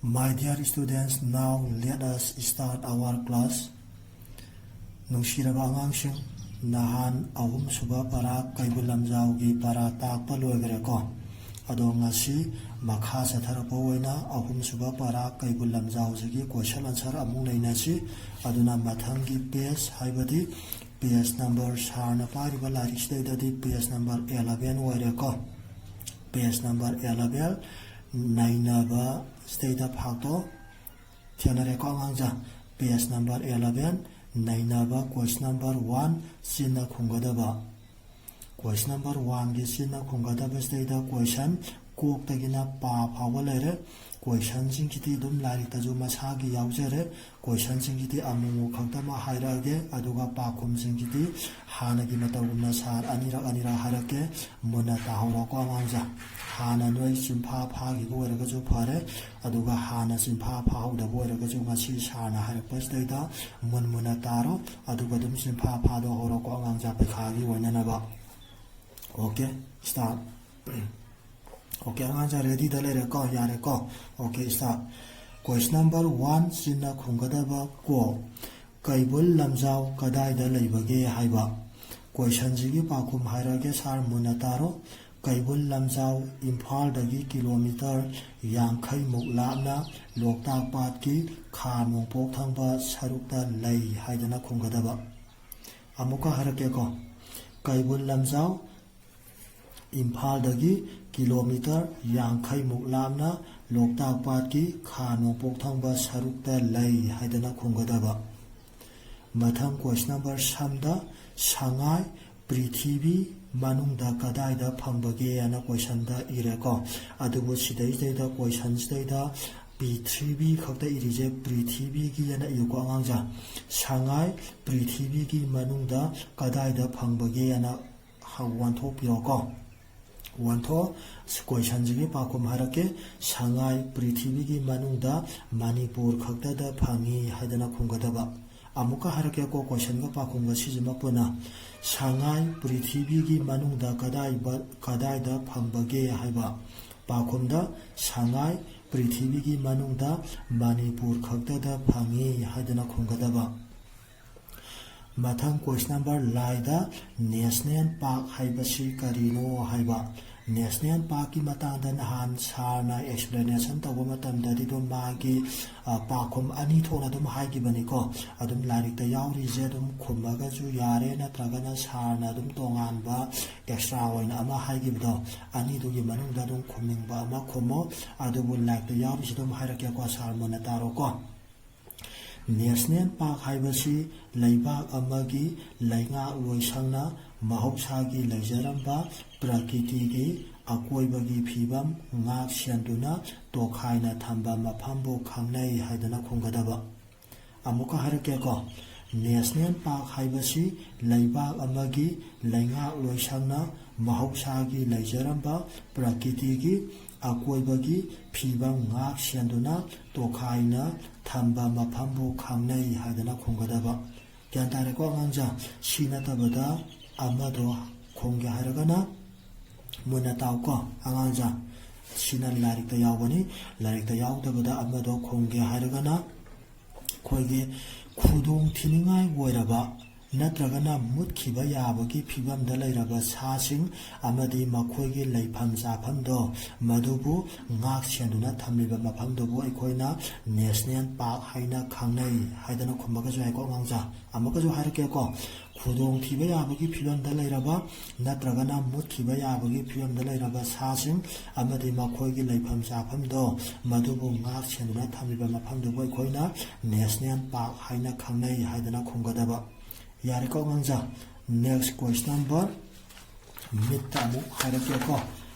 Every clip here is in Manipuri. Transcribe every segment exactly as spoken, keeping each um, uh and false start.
My dear students, now let us start our class. ꯅꯨꯡꯁꯤꯔꯕ ꯑꯉꯥꯡꯁꯤꯡ, ꯅꯍꯥꯟ ꯑꯍꯨꯝꯁꯨꯕ ꯄꯔꯥ ꯀꯩꯕꯨꯜ ꯂꯝꯖꯥꯎꯒꯤ ꯄꯔꯥ ꯇꯥꯛꯄ ꯂꯣꯏꯈ꯭ꯔꯦꯀꯣ꯫ ꯑꯗꯣ ꯉꯁꯤ ꯃꯈꯥ ꯆꯠꯊꯔꯛꯄ ꯑꯣꯏꯅ ꯑꯍꯨꯝꯁꯨꯕ ꯄꯔꯥ ꯀꯩꯕꯨꯜ ꯂꯝꯖꯥꯎꯁꯤꯒꯤ question answer ꯑꯃꯨꯛ ꯅꯩꯅꯁꯤ꯫ ꯑꯗꯨꯅ ꯃꯊꯪꯒꯤ page, ꯍꯥꯏꯕꯗꯤ page number, ꯁꯥꯔꯅ ꯄꯥꯏꯔꯤꯕ ꯂꯥꯏꯔꯤꯛꯁꯤꯗꯩꯗꯗꯤ page number eleven ꯑꯣꯏꯔꯦꯀꯣ꯫ Page number eleven, ꯅꯩꯅꯕ ꯁꯤꯗꯩꯗ ꯐꯥꯛꯇꯣ ꯊꯦꯡꯅꯔꯦꯀꯣ ꯑꯉꯥꯡꯁꯦ꯫ Page number eleven, ꯅꯩꯅꯕ question number one, ꯆꯤꯟꯅ ꯈꯨꯝꯒꯗꯕ꯫ Question number one ꯒꯤ ꯆꯤꯟꯅ ꯈꯨꯝꯒꯗꯕꯁꯤꯗꯩꯗ question ꯀꯣꯛꯇꯒꯤꯅ ꯄꯥ ꯐꯥꯎꯕ ꯂꯩꯔꯦ꯫ Question ꯁꯤꯡꯁꯤꯗꯤ ꯑꯗꯨꯝ ꯂꯥꯏꯔꯤꯛꯇꯁꯨ ꯃꯁꯥꯒꯤ ꯌꯥꯎꯖꯔꯦ꯫ Question ꯁꯤꯡꯁꯤꯗꯤ ꯑꯃꯨꯛ ꯑꯃꯨꯛ ꯈꯛꯇꯃꯛ ꯍꯥꯏꯔꯛꯑꯒꯦ, ꯑꯗꯨꯒ ꯄꯥꯈꯨꯝꯁꯤꯡꯁꯤꯗꯤ ꯍꯥꯟꯅꯒꯤ ꯃꯇꯧꯒꯨꯝꯅ ꯁꯥꯔ ꯑꯅꯤꯔꯛ ꯑꯅꯤꯔꯛ ꯍꯥꯏꯔꯛꯀꯦ꯫ ꯃꯨꯟꯅ ꯇꯥꯍꯧꯔꯣꯀꯣ ꯑꯉꯥꯡꯁꯦ꯫ ꯍꯥꯟꯅ ꯅꯣꯏ ꯆꯤꯟꯐꯥ ꯐꯥꯈꯤꯕ ꯑꯣꯏꯔꯒꯁꯨ ꯐꯔꯦ, ꯑꯗꯨꯒ ꯍꯥꯟꯅ ꯆꯤꯟꯐꯥ ꯐꯥꯍꯧꯗꯕ ꯑꯣꯏꯔꯒꯁꯨ ꯉꯁꯤ ꯁꯥꯔꯅ ꯍꯥꯏꯔꯛꯄꯁꯤꯗꯩꯗ ꯃꯨꯟ ꯃꯨꯟꯅ ꯇꯥꯔꯣ, ꯑꯗꯨꯒ ꯑꯗꯨꯝ ꯆꯤꯟꯐꯥ ꯐꯥꯗꯣꯛꯍꯧꯔꯣꯀꯣ ꯑꯉꯥꯡꯁꯦ, ꯄꯩꯈꯥꯒꯤ ꯑꯣꯏꯅꯅꯕ꯫ Okay, start꯫ Okay, ꯑꯉꯥꯡꯁꯦ ready ꯗ ꯂꯩꯔꯦꯀꯣ, ꯌꯥꯔꯦꯀꯣ? Okay, start꯫ Question number one, ꯆꯤꯟꯅ ꯈꯨꯝꯒꯗꯕ ꯀꯣ꯫ ꯀꯩꯕꯨꯜ ꯂꯝꯖꯥꯎ ꯀꯗꯥꯏꯗ ꯂꯩꯕꯒꯦ ꯍꯥꯏꯕ꯫ Question ꯁꯤꯒꯤ ꯄꯥꯎꯈꯨꯝ ꯍꯥꯏꯔꯛꯑꯒꯦ ꯁꯥꯔ, ꯃꯨꯟꯅ ꯇꯥꯔꯣ꯫ ꯀꯩꯕꯨꯜ ꯂꯝꯖꯥꯎ ꯏꯝꯐꯥꯜꯗꯒꯤ ꯀꯤꯂꯣꯃꯤꯇꯔ ꯌꯥꯡꯈꯩ ꯃꯨꯛ ꯂꯥꯞꯅ ꯂꯣꯛꯇꯥꯛ ꯄꯥꯠꯀꯤ ꯈꯥ ꯅꯣꯡꯄꯣꯛ ꯊꯪꯕ ꯁꯔꯨꯛꯇ ꯂꯩ ꯍꯥꯏꯗꯅ ꯈꯨꯝꯒꯗꯕ꯫ ꯑꯃꯨꯛꯀ ꯍꯥꯏꯔꯛꯀꯦꯀꯣ꯫ ꯀꯩꯕꯨꯜ ꯂꯝꯖꯥꯎ ꯏꯝꯐꯥꯜꯗꯒꯤ ꯀꯤꯂꯣꯃꯤꯇꯔ ꯌꯥꯡꯈꯩ ꯃꯨꯛ ꯂꯥꯞꯅ ꯂꯣꯛꯇꯥꯛ ꯄꯥꯠꯀꯤ ꯈꯥ ꯅꯣꯡꯄꯣꯛ ꯊꯪꯕ ꯁꯔꯨꯛꯇ ꯂꯩ ꯍꯥꯏꯗꯅ ꯈꯨꯝꯒꯗꯕ꯫ ꯃꯊꯪ question number ꯁꯝꯗ ꯁꯉꯥꯏ ꯄ꯭ꯔꯤꯊꯤꯕꯤ ꯃꯅꯨꯡꯗ ꯀꯗꯥꯏꯗ ꯐꯪꯕꯒꯦ ꯍꯥꯏꯅ question ꯗ ꯏꯔꯦꯀꯣ꯫ ꯑꯗꯨꯕꯨ ꯁꯤꯗꯩꯁꯤꯗꯩꯗ question ꯁꯤꯗꯩꯗ ꯄ꯭ꯔꯤꯊꯤꯕꯤ ꯈꯛꯇ ꯏꯔꯤꯁꯦ ꯄ꯭ꯔꯤꯊꯤꯕꯤꯒꯤ ꯍꯥꯏꯅ ꯏꯌꯨꯀꯣ ꯑꯉꯥꯡꯁꯦ꯫ ꯁꯉꯥꯏ ꯄ꯭ꯔꯤꯊꯤꯕꯤꯒꯤ ꯃꯅꯨꯡꯗ ꯀꯗꯥꯏꯗ ꯐꯪꯕꯒꯦ ꯍꯥꯏꯅ ꯍ-, ꯋꯥꯟꯊꯣꯛꯄꯤꯔꯣꯀꯣ꯫ ꯋꯥꯟꯊꯣꯛ, question ꯁꯤꯒꯤ ꯄꯥꯎꯈꯨꯝ ꯍꯥꯏꯔꯛꯀꯦ꯫ ꯁꯉꯥꯏ ꯄ꯭ꯔꯤꯊꯤꯕꯤꯒꯤ ꯃꯅꯨꯡꯗ ꯃꯅꯤꯄꯨꯔ ꯈꯛꯇꯗ ꯐꯪꯉꯤ ꯍꯥꯏꯗꯅ ꯈꯨꯝꯒꯗꯕ꯫ ꯑꯃꯨꯛꯀ ꯍꯥꯏꯔꯛꯀꯦꯀꯣ, question ꯒ ꯄꯥꯎꯈꯨꯝꯒ ꯁꯤꯁꯤꯃ ꯄꯨꯟꯅ꯫ ꯁꯉꯥꯏ ꯄ꯭ꯔꯤꯊꯤꯕꯤꯒꯤ ꯃꯅꯨꯡꯗ ꯀꯗꯥꯏꯕ-, ꯀꯗꯥꯏꯗ ꯐꯪꯕꯒꯦ ꯍꯥꯏꯕ꯫ ꯄꯥꯎꯈꯨꯝꯗ ꯁꯉꯥꯏ ꯄ꯭ꯔꯤꯊꯤꯕꯤꯒꯤ ꯃꯅꯨꯡꯗ ꯃꯅꯤꯄꯨꯔ ꯈꯛꯇꯗ ꯐꯪꯏ ꯍꯥꯏꯗꯅ ꯈꯨꯝꯒꯗꯕ꯫ ꯃꯊꯪ question number ꯂꯥꯏꯗ national park ꯍꯥꯏꯕꯁꯤ ꯀꯔꯤꯅꯣ ꯍꯥꯏꯕ꯫ National parkꯀꯤ ꯃꯇꯥꯡꯗ ꯅꯍꯥꯟ ꯁꯥꯔꯅ explanation ꯇꯧꯕ ꯃꯇꯝꯗꯗꯤ ꯑꯗꯨꯝ ꯃꯥꯒꯤ, ꯑ, ꯄꯥꯎꯈꯨꯝ ꯑꯅꯤ ꯊꯣꯛꯅ ꯑꯗꯨꯝ ꯍꯥꯏꯈꯤꯕꯅꯤꯀꯣ꯫ ꯑꯗꯨꯝ ꯂꯥꯏꯔꯤꯛꯇ ꯌꯥꯎꯔꯤꯁꯦ ꯑꯗꯨꯝ ꯈꯨꯝꯃꯒꯁꯨ ꯌꯥꯔꯦ, ꯅꯠꯇ꯭ꯔꯒꯅ ꯁꯥꯔꯅ ꯑꯗꯨꯝ ꯇꯣꯉꯥꯟꯕ extra ꯑꯣꯏꯅ ꯑꯃ ꯍꯥꯏꯈꯤꯕꯗꯣ, ꯑꯅꯤꯗꯨꯒꯤ ꯃꯅꯨꯡꯗ ꯑꯗꯨꯝ ꯈꯨꯝꯅꯤꯡꯕ ꯑꯃ ꯈꯨꯝꯃꯣ꯫ ꯑꯗꯨꯕꯨ ꯂꯥꯏꯔꯤꯛꯇ ꯌꯥꯎꯔꯤꯁꯦ ꯑꯗꯨꯝ ꯍꯥꯏꯔꯛꯀꯦꯀꯣ, ꯁꯥꯔ ꯃꯨꯟꯅ ꯇꯥꯔꯣꯀꯣ꯫ National park ꯍꯥꯏꯕꯁꯤ ꯂꯩꯕꯥꯛ ꯑꯃꯒꯤ ꯂꯩꯉꯥꯛꯂꯣꯏꯁꯪꯅ ꯃꯍꯧꯁꯥꯒꯤ ꯂꯩꯖꯔꯝꯕ ꯄ꯭ꯔꯀꯤꯇꯤꯒꯤ ꯑꯀꯣꯏꯕꯒꯤ ꯐꯤꯕꯝ ꯉꯥꯛ ꯁꯦꯟꯗꯨꯅ ꯇꯣꯈꯥꯏꯅ ꯊꯝꯕ ꯃꯐꯝꯕꯨ ꯈꯪꯅꯩ ꯍꯥꯏꯗꯅ ꯈꯨꯝꯒꯗꯕ꯫ ꯑꯃꯨꯛꯀ ꯍꯥꯏꯔꯛꯀꯦꯀꯣ꯫ National park ꯍꯥꯏꯕꯁꯤ ꯂꯩꯕꯥꯛ ꯑꯃꯒꯤ ꯂꯩꯉꯥꯛꯂꯣꯏꯁꯪꯅ ꯃꯍꯧꯁꯥꯒꯤ ꯂꯩꯖꯔꯝꯕ ꯄ꯭ꯔꯀꯤꯇꯤꯒꯤ ꯑꯀꯣꯏꯕꯒꯤ ꯐꯤꯕꯝ ꯉꯥꯛ ꯁꯦꯟꯗꯨꯅ ꯇꯣꯈꯥꯏꯅ ꯊꯝꯕ ꯃꯐꯝꯕꯨ ꯈꯪꯅꯩ ꯍꯥꯏꯗꯅ ꯈꯨꯝꯒꯗꯕ꯫ ꯒ꯭ꯌꯥꯟ ꯇꯥꯔꯦꯀꯣ ꯑꯉꯥꯡꯁꯥ? ꯁꯤ ꯅꯠꯇꯕꯗ ꯑꯃꯗꯣ ꯈꯨꯝꯒꯦ ꯍꯥꯏꯔꯒꯅ ꯃꯨꯟꯅ ꯇꯥꯎꯀꯣ ꯑꯉꯥꯡꯁꯥ꯫ ꯁꯤꯅ ꯂꯥꯏꯔꯤꯛꯇ ꯌꯥꯎꯕꯅꯤ꯫ ꯂꯥꯏꯔꯤꯛꯇ ꯌꯥꯎꯗꯕꯗ ꯑꯃꯗꯣ ꯈꯨꯝꯒꯦ ꯍꯥꯏꯔꯒꯅ ꯑꯩꯈꯣꯏꯒꯤ ꯈꯨꯗꯣꯡ ꯊꯤꯅꯤꯡꯉꯥꯏ ꯑꯣꯏꯔꯕ ꯅꯠꯇ꯭ꯔꯒꯅ ꯃꯨꯠꯈꯤꯕ ꯌꯥꯕꯒꯤ ꯐꯤꯕꯝꯗ ꯂꯩꯔꯕ ꯁꯥꯁꯤꯡ ꯑꯃꯗꯤ ꯃꯈꯣꯏꯒꯤ ꯂꯩꯐꯝ ꯆꯥꯐꯝꯗꯣ, ꯃꯗꯨꯕꯨ ꯉꯥꯛ ꯁꯦꯟꯗꯨꯅ ꯊꯝꯂꯤꯕ ꯃꯐꯝꯗꯨꯕꯨ ꯑꯩꯈꯣꯏꯅ national park ꯍꯥꯏꯅ ꯈꯪꯅꯩ ꯍꯥꯏꯗꯅ ꯈꯨꯝꯃꯒꯁꯨ ꯌꯥꯏꯀꯣ ꯑꯉꯥꯡꯁꯥ꯫ ꯑꯃꯨꯛꯀꯁꯨ ꯍꯥꯏꯔꯛꯀꯦꯀꯣ꯫ ꯈꯨꯗꯣꯡꯊꯤꯕ ꯌꯥꯕꯒꯤ ꯐꯤꯕꯝꯗ ꯂꯩꯔꯕ ꯅꯠꯇ꯭ꯔꯒꯅ ꯃꯨꯠꯈꯤꯕ ꯌꯥꯕꯒꯤ ꯐꯤꯕꯝꯗ ꯂꯩꯔꯕ ꯁꯥꯁꯤꯡ ꯑꯃꯗꯤ ꯃꯈꯣꯏꯒꯤ ꯂꯩꯐꯝ ꯆꯥꯐꯝꯗꯣ, ꯃꯗꯨꯕꯨ ꯉꯥꯛ ꯁꯦꯟꯗꯨꯅ ꯊꯝꯂꯤꯕ ꯃꯐꯝꯗꯨꯕꯨ ꯑꯩꯈꯣꯏꯅ national park ꯍꯥꯏꯅ ꯈꯪꯅꯩ ꯍꯥꯏꯗꯅ ꯈꯨꯝꯒꯗꯕ꯫ ꯌꯥꯔꯦꯀꯣ ꯑꯉꯥꯡꯁꯥ? Next question number ꯃꯤꯠꯇ ꯑꯃꯨꯛ ꯍꯥꯏꯔꯛꯀꯦꯀꯣ꯫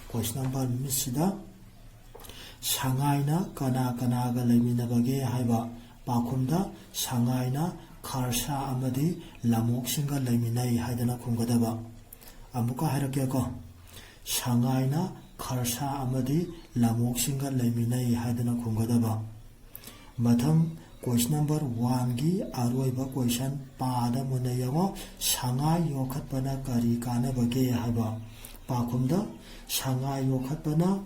Question number ꯃꯤꯠꯁꯤꯗ ꯁꯉꯥꯏꯅ ꯀꯅꯥ ꯀꯅꯥꯒ ꯂꯩꯃꯤꯟꯅꯕꯒꯦ ꯍꯥꯏꯕ꯫ ꯄꯥꯎꯈꯨꯝꯗ ꯁꯉꯥꯏꯅ ꯈꯔꯁꯥ ꯑꯃꯗꯤ ꯂꯝꯑꯣꯛꯁꯤꯡꯒ ꯂꯩꯃꯤꯟꯅꯩ ꯍꯥꯏꯗꯅ ꯈꯨꯝꯒꯗꯕ꯫ ꯑꯃꯨꯛꯀ ꯍꯥꯏꯔꯛꯀꯦꯀꯣ꯫ ꯁꯉꯥꯏꯅ ꯈꯔꯁꯥ ꯑꯃꯗꯤ ꯂꯝꯑꯣꯛꯁꯤꯡꯒ ꯂꯩꯃꯤꯟꯅꯩ ꯍꯥꯏꯗꯅ ꯈꯨꯝꯒꯗꯕ꯫ ꯃꯊꯪ question number oneꯒꯤ ꯑꯔꯣꯏꯕ question ꯄꯥꯗ ꯃꯨꯟꯅ ꯌꯦꯡꯉꯣ꯫ ꯁꯉꯥꯏ ꯌꯣꯛꯈꯠꯄꯅ ꯀꯔꯤ ꯀꯥꯟꯅꯕꯒꯦ ꯍꯥꯏꯕ꯫ ꯄꯥꯎꯈꯨꯝꯗ ꯁꯉꯥꯏ ꯌꯣꯛꯈꯠꯄꯅ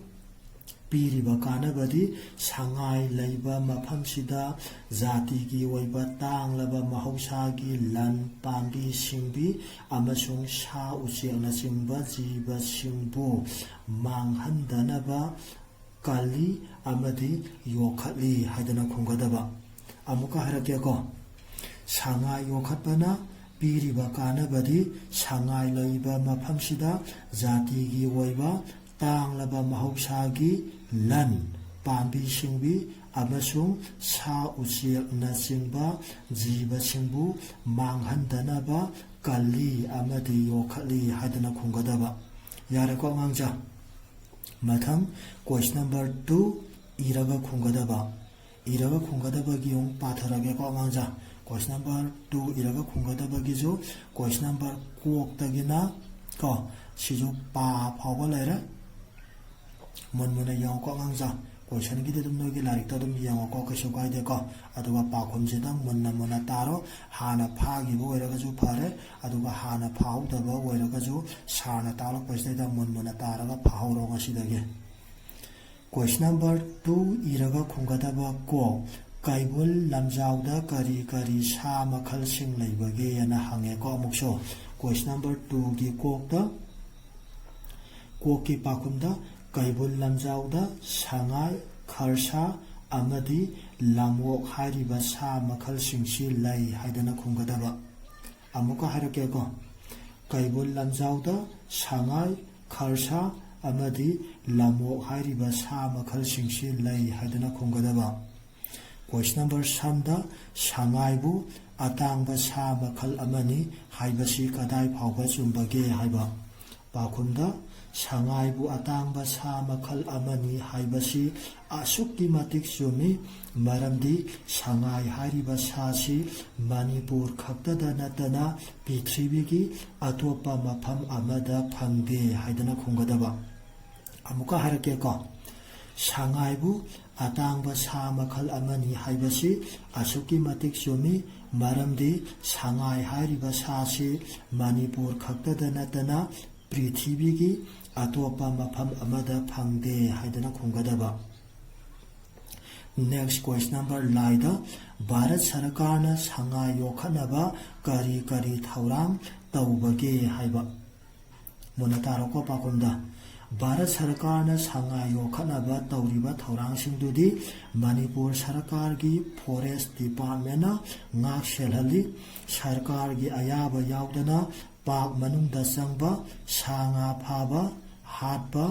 ꯄꯤꯔꯤꯕ ꯀꯥꯟꯅꯕꯗꯤ ꯁꯉꯥꯏ ꯂꯩꯕ ꯃꯐꯝꯁꯤꯗ ꯖꯥꯇꯤꯒꯤ ꯑꯣꯏꯕ ꯇꯥꯡꯂꯕ ꯃꯍꯧꯁꯥꯒꯤ ꯂꯟ, ꯄꯥꯝꯕꯤ ꯁꯤꯡꯕꯤ ꯑꯃꯁꯨꯡ ꯁꯥ ꯎꯆꯦꯛꯅꯆꯤꯡꯕ ꯖꯤꯕꯁꯤꯡꯕꯨ ꯃꯥꯡꯍꯟꯗꯅꯕ ꯀꯜꯂꯤ ꯑꯃꯗꯤ ꯌꯣꯛꯈꯠꯂꯤ ꯍꯥꯏꯗꯅ ꯈꯨꯝꯒꯗꯕ꯫ ꯑꯃꯨꯛꯀ ꯍꯥꯏꯔꯛꯀꯦꯀꯣ꯫ ꯁꯉꯥꯏ ꯌꯣꯛꯈꯠꯄꯅ ꯄꯤꯔꯤꯕ ꯀꯥꯟꯅꯕꯗꯤ ꯁꯉꯥꯏ ꯂꯩꯕ ꯃꯐꯝꯁꯤꯗ ꯖꯥꯇꯤꯒꯤ ꯑꯣꯏꯕ ꯇꯥꯡꯂꯕ ꯃꯍꯧꯁꯥꯒꯤ ꯂꯟ, ꯄꯥꯝꯕꯤ ꯁꯤꯡꯕꯤ ꯑꯃꯁꯨꯡ ꯁꯥ ꯎꯆꯦꯛꯅꯆꯤꯡꯕ ꯖꯤꯕꯁꯤꯡꯕꯨ ꯃꯥꯡꯍꯟꯗꯅꯕ ꯀꯜꯂꯤ ꯑꯃꯗꯤ ꯌꯣꯛꯈꯠꯂꯤ ꯍꯥꯏꯗꯅ ꯈꯨꯝꯒꯗꯕ꯫ ꯌꯥꯔꯦꯀꯣ ꯑꯉꯥꯡꯁꯥ? ꯃꯊꯪ question number two ꯏꯔꯒ ꯈꯨꯝꯒꯗꯕ꯫ ꯏꯔꯒ ꯈꯨꯝꯒꯗꯕꯒꯤ ꯑꯃꯨꯛ ꯄꯥꯊꯔꯒꯦꯀꯣ ꯑꯉꯥꯡꯁꯥ꯫ Question number two ꯏꯔꯒ ꯈꯨꯝꯒꯗꯕꯒꯤꯁꯨ question number ꯀꯣꯛꯇꯒꯤꯅ ꯀꯣ ꯁꯤꯁꯨ ꯄꯥ ꯐꯥꯎꯕ ꯂꯩꯔꯦ꯫ ꯃꯨꯟ ꯃꯨꯟꯅ ꯌꯦꯡꯉꯣꯀꯣ ꯑꯉꯥꯡꯁꯥ꯫ Questionꯒꯤꯗꯤ ꯑꯗꯨꯝ ꯅꯣꯏꯒꯤ ꯂꯥꯏꯔꯤꯛꯇ ꯑꯗꯨꯝ ꯌꯦꯡꯉꯣꯀꯣ, ꯀꯩꯁꯨ ꯀꯥꯏꯗꯦꯀꯣ꯫ ꯑꯗꯨꯒ ꯄꯥꯎꯈꯨꯝꯁꯤꯗꯪ ꯃꯨꯟꯅ ꯃꯨꯟꯅ ꯇꯥꯔꯣ꯫ ꯍꯥꯟꯅ ꯐꯥꯈꯤꯕ ꯑꯣꯏꯔꯒꯁꯨ ꯐꯔꯦ, ꯑꯗꯨꯒ ꯍꯥꯟꯅ ꯐꯥꯍꯧꯗꯕ ꯑꯣꯏꯔꯒꯁꯨ ꯁꯥꯔꯅ ꯇꯥꯛꯂꯛꯄꯁꯤꯗꯩꯗ ꯃꯨꯟ ꯃꯨꯟꯅ ꯇꯥꯔꯒ ꯐꯥꯍꯧꯔꯣ ꯉꯁꯤꯗꯒꯤ꯫ Question number two ꯏꯔꯒ ꯈꯨꯝꯒꯗꯕ ꯀꯣ, ꯀꯩꯕꯨꯜ ꯂꯝꯖꯥꯎꯗ ꯀꯔꯤ ꯀꯔꯤ ꯁꯥ ꯃꯈꯜꯁꯤꯡ ꯂꯩꯕꯒꯦꯅ ꯍꯪꯉꯦꯀꯣ꯫ ꯑꯃꯨꯛꯁꯨ question number twoꯒꯤ ꯀꯣꯛꯇ, ꯀꯣꯛꯀꯤ ꯄꯥꯎꯈꯨꯝꯗ ꯀꯩꯕꯨꯜ ꯂꯝꯖꯥꯎꯗ ꯁꯉꯥꯏ, ꯈꯔꯁꯥ ꯑꯃꯗꯤ ꯂꯝꯑꯣꯛ ꯍꯥꯏꯔꯤꯕ ꯁꯥ ꯃꯈꯜꯁꯤꯡꯁꯤ ꯂꯩ ꯍꯥꯏꯗꯅ ꯈꯨꯝꯒꯗꯕ꯫ ꯑꯃꯨꯛꯀ ꯍꯥꯏꯔꯛꯀꯦꯀꯣ꯫ ꯀꯩꯕꯨꯜ ꯂꯝꯖꯥꯎꯗ ꯁꯉꯥꯏ, ꯈꯔꯁꯥ ꯑꯃꯗꯤ ꯂꯝꯑꯣꯛ ꯍꯥꯏꯔꯤꯕ ꯁꯥ ꯃꯈꯜꯁꯤꯡꯁꯤ ꯂꯩ ꯍꯥꯏꯗꯅ ꯈꯨꯝꯒꯗꯕ꯫ Question number threeꯗ ꯁꯉꯥꯏꯕꯨ ꯑꯇꯥꯡꯕ ꯁꯥ ꯃꯈꯜ ꯑꯃꯅꯤ ꯍꯥꯏꯕꯁꯤ ꯀꯗꯥꯏ ꯐꯥꯎꯕ ꯆꯨꯝꯕꯒꯦ ꯍꯥꯏꯕ꯫ ꯄꯥꯎꯈꯨꯝꯗ, ꯁꯉꯥꯏꯕꯨ ꯑꯇꯥꯡꯕ ꯁꯥ ꯃꯈꯜ ꯑꯃꯅꯤ ꯍꯥꯏꯕꯁꯤ ꯑꯁꯨꯛꯀꯤ ꯃꯇꯤꯛ ꯆꯨꯝꯃꯤ, ꯃꯔꯝꯗꯤ ꯁꯉꯥꯏ ꯍꯥꯏꯔꯤꯕ ꯁꯥꯁꯤ ꯃꯅꯤꯄꯨꯔ ꯈꯛꯇꯗ ꯅꯠꯇꯅ ꯄ꯭ꯔꯤꯊꯤꯕꯤꯒꯤ ꯑꯇꯣꯞꯄ ꯃꯐꯝ ꯑꯃꯗ ꯐꯪꯗꯦ ꯍꯥꯏꯗꯅ ꯈꯨꯝꯒꯗꯕ꯫ ꯑꯃꯨꯛꯀ ꯍꯥꯏꯔꯛꯀꯦꯀꯣ꯫ ꯁꯉꯥꯏꯕꯨ ꯑꯇꯥꯡꯕ ꯁꯥ ꯃꯈꯜ ꯑꯃꯅꯤ ꯍꯥꯏꯕꯁꯤ ꯑꯁꯨꯛꯀꯤ ꯃꯇꯤꯛ ꯆꯨꯝꯃꯤ, ꯃꯔꯝꯗꯤ ꯁꯉꯥꯏ ꯍꯥꯏꯔꯤꯕ ꯁꯥꯁꯤ ꯃꯅꯤꯄꯨꯔ ꯈꯛꯇꯗ ꯅꯠꯇꯅ ꯄ꯭ꯔꯤꯊꯤꯕꯤꯒꯤ ꯑꯇꯣꯞꯄ ꯃꯐꯝ ꯑꯃꯗ ꯐꯪꯗꯦ ꯍꯥꯏꯗꯅ ꯈꯨꯝꯒꯗꯕ꯫ Next question number ꯂꯥꯏꯗ ꯚꯥꯔꯠ ꯁꯔꯀꯥꯔꯅ ꯁꯉꯥꯏ ꯌꯣꯛꯈꯠꯅꯕ ꯀꯔꯤ ꯀꯔꯤ ꯊꯧꯔꯥꯡ ꯇꯧꯕꯒꯦ ꯍꯥꯏꯕ꯫ ꯃꯨꯟꯅ ꯇꯥꯔꯣꯀꯣ ꯄꯥꯎꯈꯨꯝꯗ꯫ ꯚꯥꯔꯠ ꯁꯔꯀꯥꯔꯅ ꯁꯉꯥꯏ ꯌꯣꯛꯈꯠꯅꯕ ꯇꯧꯔꯤꯕ ꯊꯧꯔꯥꯡꯁꯤꯡꯗꯨꯗꯤ ꯃꯅꯤꯄꯨꯔ ꯁꯔꯀꯥꯔꯒꯤ ꯐꯣꯔꯦꯁ ꯗꯤꯄꯥꯔꯠꯃꯦꯟꯅ ꯉꯥꯛ ꯁꯦꯜꯍꯜꯂꯤ꯫ ꯁꯔꯀꯥꯔꯒꯤ ꯑꯌꯥꯕ ꯌꯥꯎꯗꯅ ꯄꯥꯛ ꯃꯅꯨꯡꯗ ꯆꯪꯕ, ꯁꯥ ꯉꯥ ꯐꯥꯕ, ꯍꯥꯠꯄ,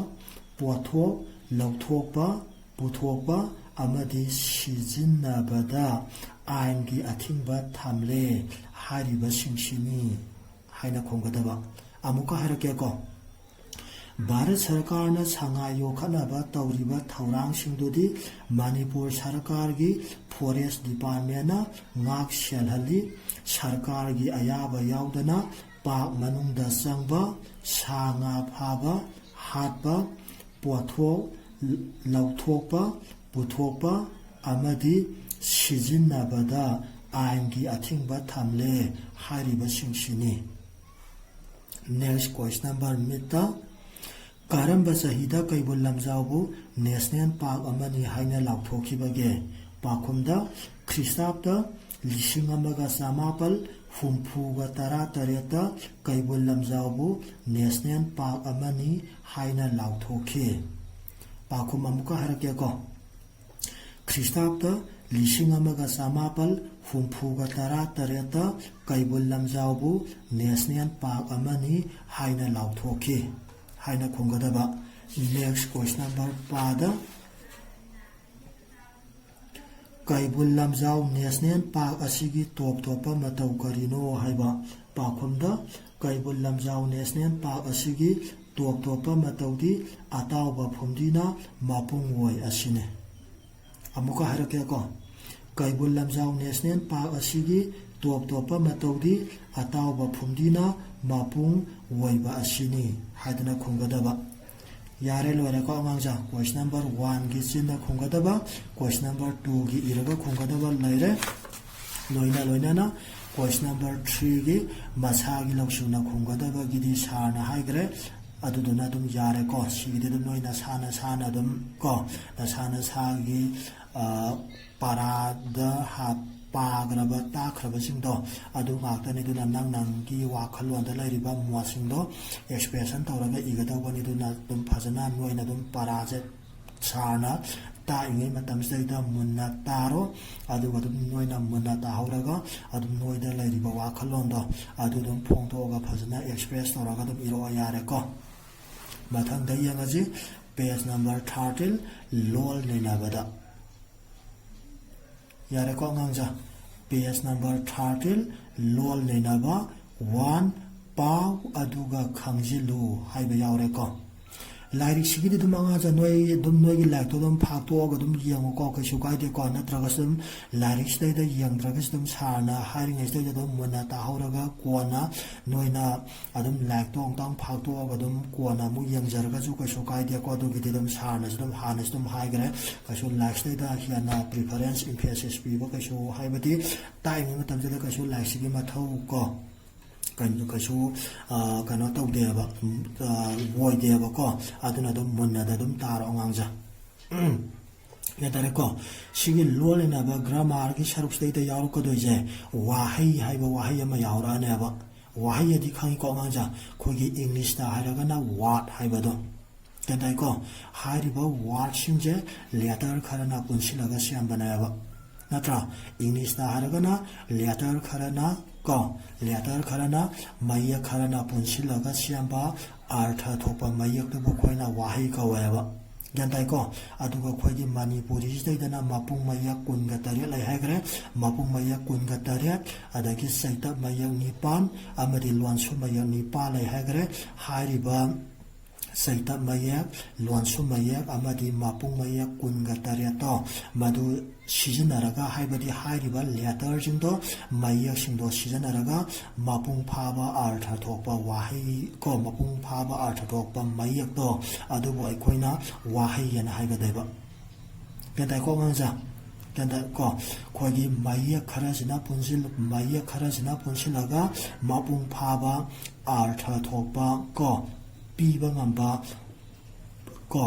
ꯄꯣꯠꯊꯣꯛ ꯂꯧꯊꯣꯛꯄ, ꯄꯨꯊꯣꯛꯄ ꯑꯃꯗꯤ ꯁꯤꯖꯤꯟꯅꯕꯗ ꯑꯥꯏꯟꯒꯤ ꯑꯊꯤꯡꯕ ꯊꯝꯂꯦ ꯍꯥꯏꯔꯤꯕꯁꯤꯡꯁꯤꯅꯤ ꯍꯥꯏꯅ ꯈꯨꯝꯒꯗꯕ꯫ ꯑꯃꯨꯛꯀ ꯍꯥꯏꯔꯛꯀꯦꯀꯣ꯫ ꯚꯥꯔꯠ ꯁꯔꯀꯥꯔꯅ ꯁꯉꯥꯏ ꯌꯣꯛꯈꯠꯅꯕ ꯇꯧꯔꯤꯕ ꯊꯧꯔꯥꯡꯁꯤꯡꯗꯨꯗꯤ ꯃꯅꯤꯄꯨꯔ ꯁꯔꯀꯥꯔꯒꯤ ꯐꯣꯔꯦꯁ ꯗꯤꯄꯥꯔꯠꯃꯦꯟꯅ ꯉꯥꯛ ꯁꯦꯜꯍꯜꯂꯤ꯫ ꯁꯔꯀꯥꯔꯒꯤ ꯑꯌꯥꯕ ꯌꯥꯎꯗꯅ ꯄꯥꯛ ꯃꯅꯨꯡꯗ ꯆꯪꯕ, ꯁꯥ ꯉꯥ ꯐꯥꯕ, ꯍꯥꯠꯄ, ꯄꯣꯠꯊꯣꯛ ꯂꯧꯊꯣꯛꯄ, ꯄꯨꯊꯣꯛꯄ ꯑꯃꯗꯤ ꯁꯤꯖꯤꯟꯅꯕꯗ ꯑꯥꯏꯟꯒꯤ ꯑꯊꯤꯡꯕ ꯊꯝꯂꯦ ꯍꯥꯏꯔꯤꯕꯁꯤꯡꯁꯤꯅꯤ꯫ Next question number ꯃꯤꯠꯇ ꯀꯔꯝꯕ ꯆꯍꯤꯗ ꯀꯩꯕꯨꯜ ꯂꯝꯖꯥꯎꯕꯨ ꯅꯦꯁꯅꯦꯜ ꯄꯥꯔꯛ ꯑꯃꯅꯤ ꯍꯥꯏꯅ ꯂꯥꯎꯊꯣꯛꯈꯤꯕꯒꯦ? ꯄꯥꯎꯈꯨꯝꯗ, ꯈ꯭ꯔꯤꯁꯇꯥꯕꯇ ꯂꯤꯁꯤꯡ ꯑꯃꯒ ꯆꯃꯥꯄꯜ ꯍꯨꯝꯐꯨꯒ ꯇꯔꯥ ꯇꯔꯦꯠꯇ ꯀꯩꯕꯨꯜ ꯂꯝꯖꯥꯎꯕꯨ ꯅꯦꯁꯅꯦꯜ ꯄꯥꯔꯛ ꯑꯃꯅꯤ ꯍꯥꯏꯅ ꯂꯥꯎꯊꯣꯛꯈꯤ꯫ ꯄꯥꯎꯈꯨꯝ ꯑꯃꯨꯛꯀ ꯍꯥꯏꯔꯛꯀꯦꯀꯣ꯫ ꯈ꯭ꯔꯤꯁꯇꯥꯕꯇ ꯂꯤꯁꯤꯡ ꯑꯃꯒ ꯆꯃꯥꯄꯜ ꯍꯨꯝꯐꯨꯒ ꯇꯔꯥ ꯇꯔꯦꯠꯇ ꯀꯩꯕꯨꯜ ꯂꯝꯖꯥꯎꯕꯨ ꯅꯦꯁꯅꯦꯜ ꯄꯥꯔꯛ ꯑꯃꯅꯤ ꯍꯥꯏꯅ ꯂꯥꯎꯊꯣꯛꯈꯤ ꯍꯥꯏꯅ ꯈꯨꯝꯒꯗꯕ꯫ Next question number ꯄꯥꯗ ꯀꯩꯕꯨꯜ ꯂꯝꯖꯥꯎ ꯅꯦꯁꯅꯦꯜ ꯄꯥꯔꯛ ꯑꯁꯤꯒꯤ ꯇꯣꯞ ꯇꯣꯞꯄ ꯃꯇꯧ ꯀꯔꯤꯅꯣ ꯍꯥꯏꯕ꯫ ꯄꯥꯎꯈꯨꯝꯗ, ꯀꯩꯕꯨꯜ ꯂꯝꯖꯥꯎ ꯅꯦꯁꯅꯦꯜ ꯄꯥꯔꯛ ꯑꯁꯤꯒꯤ ꯇꯣꯞ ꯇꯣꯞꯄ ꯃꯇꯧꯗꯤ ꯑꯇꯥꯎꯕ ꯐꯨꯝꯗꯤꯅ ꯃꯄꯨꯡ ꯑꯣꯏ ꯑꯁꯤꯅꯤ꯫ ꯑꯃꯨꯛꯀ ꯍꯥꯏꯔꯛꯀꯦꯀꯣ꯫ ꯀꯩꯕꯨꯜ ꯂꯝꯖꯥꯎ ꯅꯦꯁꯅꯦꯜ ꯄꯥꯔꯛ ꯑꯁꯤꯒꯤ ꯇꯣꯞ ꯇꯣꯞꯄ ꯃꯇꯧꯗꯤ ꯑꯇꯥꯎꯕ ꯐꯨꯝꯗꯤꯅ ꯃꯄꯨꯡ ꯑꯣꯏꯕ ꯑꯁꯤꯅꯤ ꯍꯥꯏꯗꯅ ꯈꯨꯝꯒꯗꯕ꯫ ꯌꯥꯔꯦ, ꯂꯣꯏꯔꯦꯀꯣ ꯑꯉꯥꯡꯁꯥ꯫ Question number ꯋꯥꯟꯒꯤ ꯆꯤꯟꯅ ꯈꯨꯝꯒꯗꯕ, question number ꯇꯨꯒꯤ ꯏꯔꯒ ꯈꯨꯝꯒꯗꯕ ꯂꯩꯔꯦ꯫ ꯂꯣꯏꯅ ꯂꯣꯏꯅꯅ question number ꯊ꯭ꯔꯤꯒꯤ ꯃꯁꯥꯒꯤ ꯂꯧꯁꯤꯡꯅ ꯈꯨꯝꯒꯗꯕꯒꯤꯗꯤ ꯁꯥꯔꯅ ꯍꯥꯏꯈ꯭ꯔꯦ꯫ ꯑꯗꯨꯗꯨꯅ ꯑꯗꯨꯝ ꯌꯥꯔꯦꯀꯣ꯫ ꯁꯤꯒꯤꯗꯤ ꯑꯗꯨꯝ ꯅꯣꯏ ꯅꯁꯥ ꯅꯁꯥꯅ ꯑꯗꯨꯝ ꯀꯣ, ꯅꯁꯥ ꯅꯁꯥꯒꯤ, ꯑ, ꯄꯔꯥꯗ ꯍꯥꯞ-, ꯄꯥꯈ꯭ꯔꯕ, ꯇꯥꯛꯈ꯭ꯔꯕꯁꯤꯡꯗꯣ ꯑꯗꯨ ꯉꯥꯛꯇꯅꯤ꯫ ꯑꯗꯨꯅ ꯅꯪ ꯅꯪꯒꯤ ꯋꯥꯈꯜꯂꯣꯟꯗ ꯂꯩꯔꯤꯕ ꯃꯣꯠꯁꯤꯡꯗꯣ expression ꯇꯧꯔꯒ ꯏꯒꯗꯧꯕꯅꯤ꯫ ꯑꯗꯨꯅ ꯑꯗꯨꯝ ꯐꯖꯅ ꯅꯣꯏꯅ ꯑꯗꯨꯝ ꯄꯔꯥꯁꯦ ꯁꯥꯔꯅ ꯇꯥꯛꯏꯉꯩ ꯃꯇꯝꯁꯤꯗꯩꯗ ꯃꯨꯟꯅ ꯇꯥꯔꯣ꯫ ꯑꯗꯨꯒ ꯑꯗꯨꯝ ꯅꯣꯏꯅ ꯃꯨꯟꯅ ꯇꯥꯍꯧꯔꯒ ꯑꯗꯨꯝ ꯅꯣꯏꯗ ꯂꯩꯔꯤꯕ ꯋꯥꯈꯜꯂꯣꯟꯗꯣ ꯑꯗꯨ ꯑꯗꯨꯝ ꯐꯣꯡꯗꯣꯛꯑꯒ ꯐꯖꯅ express ꯇꯧꯔꯒ ꯑꯗꯨꯝ ꯏꯔꯛꯑꯣ꯫ ꯌꯥꯔꯦꯀꯣ? ꯃꯊꯪꯗ ꯌꯦꯡꯉꯁꯤ, page number thirteen, ꯂꯣꯜ ꯅꯩꯅꯕꯗ꯫ ꯌꯥꯔꯦꯀꯣ ꯑꯉꯥꯡꯁꯦ? Page number thirteen, ꯂꯣꯜ ꯅꯩꯅꯕ one, ꯄꯥꯎ ꯑꯗꯨꯒ ꯈꯪꯖꯤꯜꯂꯨ ꯍꯥꯏꯕ ꯌꯥꯎꯔꯦꯀꯣ꯫ ꯂꯥꯏꯔꯤꯛꯁꯤꯒꯤꯗꯤ ꯑꯗꯨꯝ ꯑꯉꯥꯡꯁꯦ ꯅꯣꯏ ꯑꯗꯨꯝ ꯅꯣꯏꯒꯤ ꯂꯥꯏꯔꯤꯛꯇꯣ ꯑꯗꯨꯝ ꯐꯥꯛꯇꯣꯛꯑꯒ ꯑꯗꯨꯝ ꯌꯦꯡꯉꯨꯀꯣ, ꯀꯩꯁꯨ ꯀꯥꯏꯗꯦꯀꯣ꯫ ꯅꯠꯇ꯭ꯔꯒꯁꯨ ꯑꯗꯨꯝ ꯂꯥꯏꯔꯤꯛꯁꯤꯗꯩꯗ ꯌꯦꯡꯗ꯭ꯔꯒꯁꯨ ꯑꯗꯨꯝ ꯁꯥꯔꯅ ꯍꯥꯏꯔꯤꯉꯩꯁꯤꯗꯩꯗ ꯑꯗꯨꯝ ꯃꯨꯟꯅ ꯇꯥꯍꯧꯔꯒ ꯀꯣꯟꯅ ꯅꯣꯏꯅ ꯑꯗꯨꯝ ꯂꯥꯏꯔꯤꯛꯇꯣ ꯑꯃꯨꯛꯇꯪ ꯐꯥꯛꯇꯣꯛꯑꯒ ꯑꯗꯨꯝ ꯀꯣꯟꯅ ꯑꯃꯨꯛ ꯌꯦꯡꯖꯔꯒꯁꯨ ꯀꯩꯁꯨ ꯀꯥꯏꯗꯦꯀꯣ꯫ ꯑꯗꯨꯒꯤꯗꯤ ꯑꯗꯨꯝ ꯁꯥꯔꯅꯁꯨ ꯑꯗꯨꯝ ꯍꯥꯟꯅꯁꯨ ꯑꯗꯨꯝ ꯍꯥꯏꯈ꯭ꯔꯦ, ꯀꯩꯁꯨ ꯂꯥꯏꯔꯤꯛꯁꯤꯗꯩꯗ ꯍꯦꯟꯅ preference, emphasis ꯄꯤꯕ ꯀꯩꯁꯨ, ꯍꯥꯏꯕꯗꯤ ꯇꯥꯛꯏꯉꯩ ꯃꯇꯝꯁꯤꯗ ꯀꯩꯁꯨ ꯂꯥꯏꯔꯤꯛꯁꯤꯒꯤ ꯃꯊꯧ ꯀꯣ, ꯀꯩꯅꯣ, ꯀꯩꯁꯨ, ꯑ, ꯀꯩꯅꯣ ꯇꯧꯗꯦꯕ, ꯎꯝ, ꯑ, ꯑꯣꯏꯗꯦꯕꯀꯣ꯫ ꯑꯗꯨꯅ ꯑꯗꯨꯝ ꯃꯨꯟꯅꯗ ꯑꯗꯨꯝ ꯇꯥꯔꯣ ꯑꯉꯥꯡꯁꯦ꯫ ꯎꯝ꯫ ꯒ꯭ꯌꯥꯟ ꯇꯥꯔꯦꯀꯣ? ꯁꯤꯒꯤ ꯂꯣꯜ ꯅꯩꯅꯕ grammar ꯒꯤ ꯁꯔꯨꯛꯁꯤꯗꯩꯗ ꯌꯥꯎꯔꯛꯀꯗꯣꯏꯁꯦ ꯋꯥꯍꯩ ꯍꯥꯏꯕ ꯋꯥꯍꯩ ꯑꯃ ꯌꯥꯎꯔꯛꯑꯅꯦꯕ꯫ ꯋꯥꯍꯩ ꯑꯗꯤ ꯈꯪꯉꯤꯀꯣ ꯑꯉꯥꯡꯁꯦ? ꯑꯩꯈꯣꯏꯒꯤ English ꯇ ꯍꯥꯏꯔꯒꯅ word ꯍꯥꯏꯕꯗꯣ꯫ ꯒ꯭ꯌꯥꯟ ꯇꯥꯏꯀꯣ? ꯍꯥꯏꯔꯤꯕ word ꯁꯤꯡꯁꯦ letter ꯈꯔꯅ ꯄꯨꯟꯁꯤꯜꯂꯒ ꯁꯦꯝꯕꯅꯦꯕ, ꯅꯠꯇ꯭ꯔꯥ? English ꯇ ꯍꯥꯏꯔꯒꯅ letter ꯈꯔꯅ ꯀꯣ, letter ꯈꯔꯅ, ꯃꯌꯦꯛ ꯈꯔꯅ ꯄꯨꯟꯁꯤꯜꯂꯒ ꯁꯦꯝꯕ ꯑꯔꯊ ꯊꯣꯛꯄ ꯃꯌꯦꯛꯇꯨꯕꯨ ꯑꯩꯈꯣꯏꯅ ꯋꯥꯍꯩ ꯀꯧꯋꯦꯕ꯫ ꯒ꯭ꯌꯥꯟ ꯇꯥꯏꯀꯣ? ꯑꯗꯨꯒ ꯑꯩꯈꯣꯏꯒꯤ ꯃꯅꯤꯄꯨꯔꯤꯁꯤꯗꯩꯗꯅ ꯃꯄꯨꯡ ꯃꯌꯦꯛ ꯀꯨꯟꯒ ꯇꯔꯦꯠ ꯂꯩ ꯍꯥꯏꯈ꯭ꯔꯦ꯫ ꯃꯄꯨꯡ ꯃꯌꯦꯛ ꯀꯨꯟꯒ ꯇꯔꯦꯠ, ꯑꯗꯒꯤ ꯆꯩꯇꯞ ꯃꯌꯦꯛ ꯅꯤꯄꯥꯟ ꯑꯃꯗꯤ ꯂꯣꯟꯁꯨꯝ ꯃꯌꯦꯛ ꯅꯤꯄꯥꯟ ꯂꯩ ꯍꯥꯏꯈ꯭ꯔꯦ꯫ ꯍꯥꯏꯔꯤꯕ ꯆꯩꯇꯞ ꯃꯌꯦꯛ, ꯂꯣꯟꯁꯨꯝ ꯃꯌꯦꯛ ꯑꯃꯗꯤ ꯃꯄꯨꯡ ꯃꯌꯦꯛ ꯀꯨꯟꯒ ꯇꯔꯦꯠꯇꯣ, ꯃꯗꯨ ꯁꯤꯖꯤꯟꯅꯔꯒ, ꯍꯥꯏꯕꯗꯤ ꯍꯥꯏꯔꯤꯕ letter ꯁꯤꯡꯗꯣ, ꯃꯌꯦꯛꯁꯤꯡꯗꯣ ꯁꯤꯖꯤꯟꯅꯔꯒ ꯃꯄꯨꯡ ꯐꯥꯕ ꯑꯔꯊ ꯊꯣꯛꯄ ꯋꯥꯍꯩ ꯀꯣ, ꯃꯄꯨꯡ ꯐꯥꯕ ꯑꯔꯊ ꯊꯣꯛꯄ ꯃꯌꯦꯛꯇꯣ, ꯑꯗꯨꯕꯨ ꯑꯩꯈꯣꯏꯅ ꯋꯥꯍꯩ ꯍꯥꯏꯅ ꯍꯥꯏꯒꯗꯣꯏꯕ꯫ ꯒ꯭ꯌꯥꯟ ꯇꯥꯏꯀꯣ ꯑꯉꯥꯡꯁꯦ? ꯒ꯭ꯌꯥꯟ ꯇꯥꯏꯀꯣ? ꯑꯩꯈꯣꯏꯒꯤ ꯃꯌꯦꯛ ꯈꯔꯁꯤꯅ ꯄꯨꯟꯁꯤꯜ-, ꯃꯌꯦꯛ ꯈꯔꯁꯤꯅ ꯄꯨꯟꯁꯤꯜꯂꯒ ꯃꯄꯨꯡ ꯐꯥꯕ ꯑꯔꯊ ꯊꯣꯛꯄ ꯀꯣ, ꯄꯤꯕ ꯉꯝꯕ ꯀꯣ,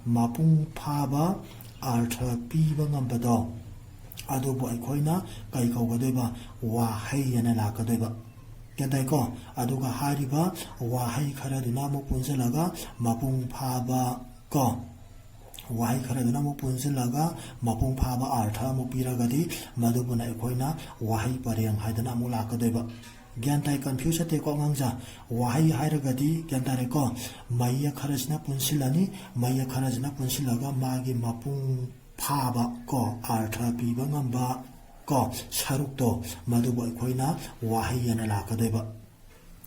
ꯃꯄꯨꯡ ꯐꯥꯕ ꯑꯥꯔꯊ ꯄꯤꯕ ꯉꯝꯕꯗꯣ, ꯑꯗꯨꯕꯨ ꯑꯩꯈꯣꯏꯅ ꯀꯩ ꯀꯧꯒꯗꯣꯏꯕ? ꯋꯥꯍꯩ ꯑꯅ ꯂꯥꯛꯀꯗꯣꯏꯕ꯫ ꯒ꯭ꯌꯥꯟ ꯇꯥꯏꯀꯣ? ꯑꯗꯨꯒ ꯍꯥꯏꯔꯤꯕ ꯋꯥꯍꯩ ꯈꯔꯗꯨꯅ ꯑꯃꯨꯛ ꯄꯨꯟꯁꯤꯜꯂꯒ ꯃꯄꯨꯡ ꯐꯥꯕ ꯀꯣ, ꯋꯥꯍꯩ ꯈꯔꯗꯨꯅ ꯑꯃꯨꯛ ꯄꯨꯟꯁꯤꯜꯂꯒ ꯃꯄꯨꯡ ꯐꯥꯕ ꯑꯥꯔꯊ ꯑꯃꯨꯛ ꯄꯤꯔꯒꯗꯤ, ꯃꯗꯨꯕꯨꯅ ꯑꯩꯈꯣꯏꯅ ꯋꯥꯍꯩ ꯄꯔꯦꯡ ꯍꯥꯏꯗꯅ ꯑꯃꯨꯛ ꯂꯥꯛꯀꯗꯣꯏꯕ꯫ ꯒ꯭ꯌꯥꯟ ꯇꯥꯏ? ꯀꯟꯐ꯭ꯌꯨꯁ ꯆꯠꯇꯦꯀꯣ ꯑꯉꯥꯡꯁꯦ? ꯋꯥꯍꯩ ꯍꯥꯏꯔꯒꯗꯤ, ꯒ꯭ꯌꯥꯟ ꯇꯥꯔꯦꯀꯣ, ꯃꯌꯦꯛ ꯈꯔꯁꯤꯅ ꯄꯨꯟꯁꯤꯜꯂꯅꯤ, ꯃꯌꯦꯛ ꯈꯔꯁꯤꯅ ꯄꯨꯟꯁꯤꯜꯂꯒ ꯃꯥꯒꯤ ꯃꯄꯨꯡ ꯐꯥꯕ ꯀꯣ, ꯑꯥꯔꯊ ꯄꯤꯕ ꯉꯝꯕ ꯀꯣ, ꯁꯔꯨꯛꯇꯣ, ꯃꯗꯨꯕꯨ ꯑꯩꯈꯣꯏꯅ ꯋꯥꯍꯩ ꯑꯅ ꯂꯥꯛꯀꯗꯣꯏꯕ꯫